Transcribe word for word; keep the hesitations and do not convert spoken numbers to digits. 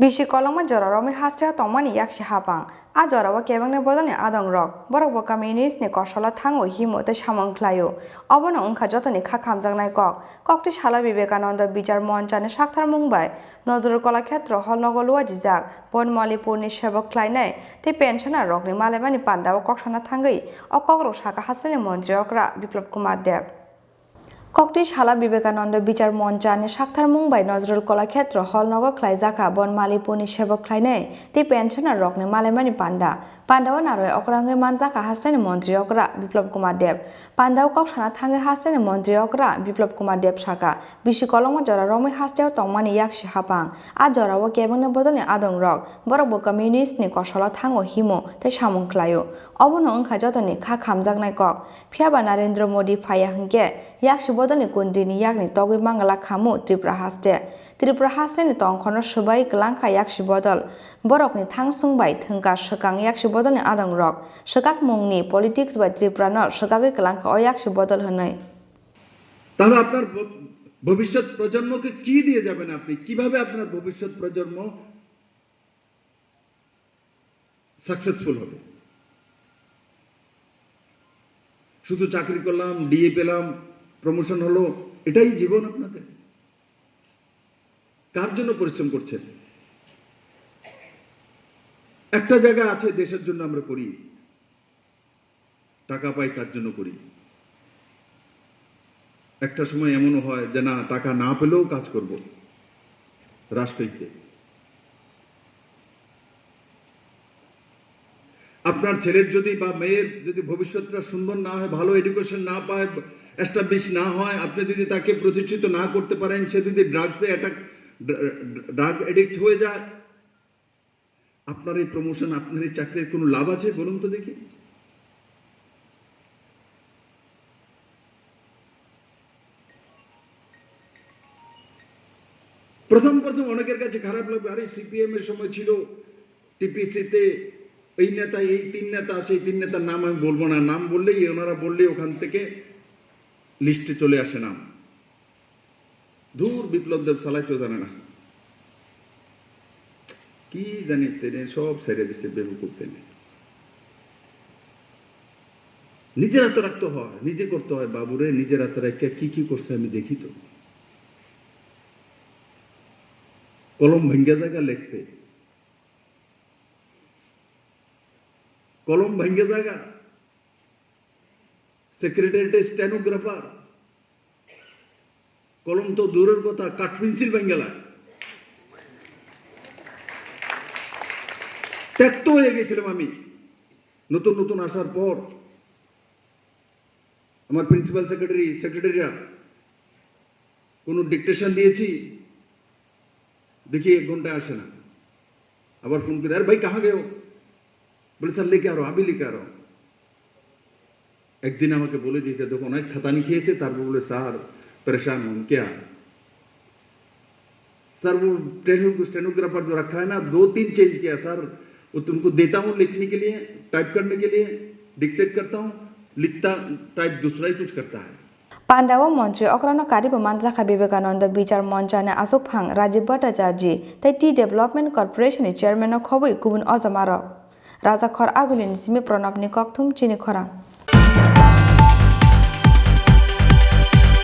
Bisi kolokma jora romwi hasteo tongmani yaksi hapang. A jorao kebengni bodolni adongrok. Borok bo communist ni kosolo thango himo tei samung khlaio. Obono wngkha jotoni kha khamjaknai kok. Kokti salo Vivekananda Bichar Monchani sakthar mung bai Nazrul Kala Khetra Hall nogo luajijak. Bon Malipurni sebok khlainai tei pensioner rokni malaimani pandao kok sana thangwi o kokrok saka hasteni montri okra Biplab Kumar Deb. Kokti sala Vivekananda Bichar Monchani sakthar mung bai Nazrul Kala Khetra Hall nogo khlaijakha Bon Malipurni sebok khlainai tei pensioner rokni malaimani panda. Pandao narwai okrangwi manjakha hasteni montri okra Biplab Kumar Deb. Pandao kok sana thangwi hasteni montri okra Biplab Kumar Deb saka, bisi kolokma jora romwi hasteo tongmani yaksi hapang. A jorao kebengni bodolni adongrok. Borok bo communist ni kosolo thango himo tei samung khlaio. Obono wngkha jotoni kha khamjaknai kok. Phiyaba Narendra Modi phaiya hwnkhe yaksi bodolni kundrini yakni togwi mangala khamu Tripura haste. Tripura hasteni tongkhorno swbai kwlangkha yaksi bodol. Borokni thangsung bai thwngkar swkang yaksi bodolni adongrok. Swkakmungni politics bai Tripurano swkagwi kwlangkha o yaksi bodol hwnwi. তাহলে আপনার ভ-, ভবিষ্যৎ প্রজন্মকে কি দিয়ে যাবেন আপনি? কিভাবে আপনার ভবিষ্যৎ প্রজন্ম সাকসেসফুল হবে? শুধু চাকরি করলাম, ডিএ পেলাম, প্রমোশন হলো, এটাই জীবন আপনাদের? কার জন্য পরিশ্রম করছেন? একটা জায়গা আছে দেশের জন্য আমরা করি, টাকা পাই তার জন্য করি। একটা সময় এমনও হয় যে না, টাকা না পেলেও কাজ করব রাষ্ট্রহিতে। আপনার ছেলের যদি বা মেয়ের যদি ভবিষ্যৎটা সুন্দর না হয়, ভালো এডুকেশন না পায়, এস্টাবলিশ না হয়, আপনি যদি তাকে প্রতিষ্ঠিত না করতে পারেন, সে যদি ড্রাগসে অ্যাটাক, ড্রাগ অ্যাডিক্ট হয়ে যায়, আপনার এই প্রমোশন, আপনার এই চাকরির কোনো লাভ আছে বলুন তো দেখি? প্রথম প্রথম অনেকের কাছে খারাপ লাগবে, "আরে, সিপিএম এর সময় ছিল, টিপিসি তে এই নেতা, এই তিন নেতা আছে, এই তিন নেতার নাম আমি বলবো না, নাম বললেই, ওনারা বললেই ওখান থেকে লিস্টে চলে আসে নাম।" ধুর, বিপ্লব দেব চালাইতেও জানে না, কি জানি, তেনে সব ছেড়ে দিছে বেবকুফ তেনে। নিজের হাতে রাখতে হয়, নিজে করতে হয়। বাবুরে নিজের হাতে রাখিয়া কি কি করছে আমি দেখি তো। কলম ভাঙ্গা জায়গা লিখতে, কলম ভাঙ্গা জায়গা, সেক্রেটারিয়েটে স্টেনোগ্রাফার, কলম তো দূরের কথা, কাঠ পেন্সিল ভাঙ্গা লাগে। ত্যক্ত হয়ে গেছিলাম আমি নতুন নতুন আসার পর। আমার প্রিন্সিপাল সেক্রেটারি, সেক্রেটারিরা কোনো ডিকটেশন দিয়েছি, দেখি এক ঘন্টা আসে না। আবার ফোন করে, "আরে ভাই, কাহা গেও?" বলে, "স্যার, লেকে আ রো, আভি লেকে আ রো।" একদিন আমাকে বলে দিয়েছে, দেখো, অনেক খাতানি খেয়েছে, তারপর বলে, "স্যার, পরেশান হন ক্যা?" सर, वो स्टेनो-, स्टेनोग्राफर जो रखा है ना, दो तीन चेंज किया सर। वो तुमको देता हूँ लिखने के लिए, टाइप करने के लिए, डिक्टेट करता हूँ, लिखता, टाइप दूसरा ही कुछ करता है। Pandao montri okrano karibo manjakha Vivekananda Bichar Monchani aswkphang Rajiv Bhattacharjee tei Tea Development Corporation ni chairman no khobwi kubun ojamarok. Rajakhor Agulini simi Pranabni kokthum chini khorang.